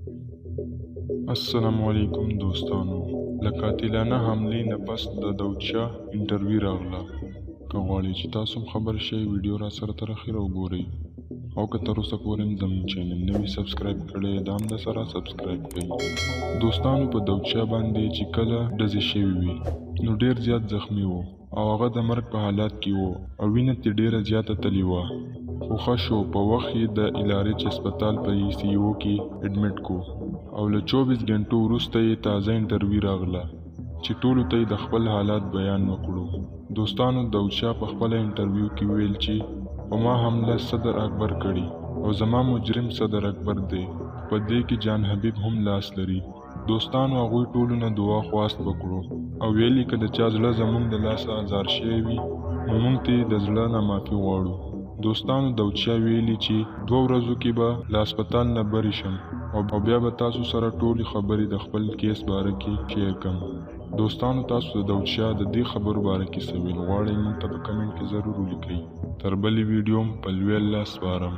السلام علیکم دوستانو، له قاتلانه حملې نه پس د داود شاه انټروي راغله. که غواړئ چې تاسو هم خبر شئ، ویډیو راسره تر اخره وګورئ، او که تر اوسه پورې هم زموږ چینل نه وي سبسکرایب کړی، دا هم درسره سبسکرایب کړئ. دوستانو، په داود شاه باندې چې کله ډزې شوې وي نو ډیر زیات زخمی وو او هغه د مرګ په حالت کې وو او وینه ترې ډیره زیاته تللې وه، خو ښه شو په وخت یې د الارچ هسپتال په ای سي یو کې اډمټ کو او له 24 ګنټو وروسته یې تازه انټروي راغله چې ټولو ته یې د خپل حالات بیان وکړو. دوستانو، داود شاه په خپله انټرویو کې وویل چې په ما حمله صدر اکبر کړې او زما مجرم صدر اکبر دی، په دې کې جان حبیب هم لاس لري. دوستانو، هغوی ټولو نه دعا خواست وکړو او ویل یې که د چا زړه زمونږ د لاسه ازار شوی وي نو مونږ ترې د زړه نه معافي غواړو. دوستانو، داود شاه ویلي چې 2 ورځو کې به له هسپتال نه بری شم او بیا به تاسو سره ټولې خبرې د خپل کیس باره کې شیر کړم. دوستانو، تاسو د داود شاه د دې خبرو باره کې څه ویل غواړئ؟ مونږ ته په کمنټ کې ضرور ولیکئ. تر بلې ویډیو په لوی الله سپارم.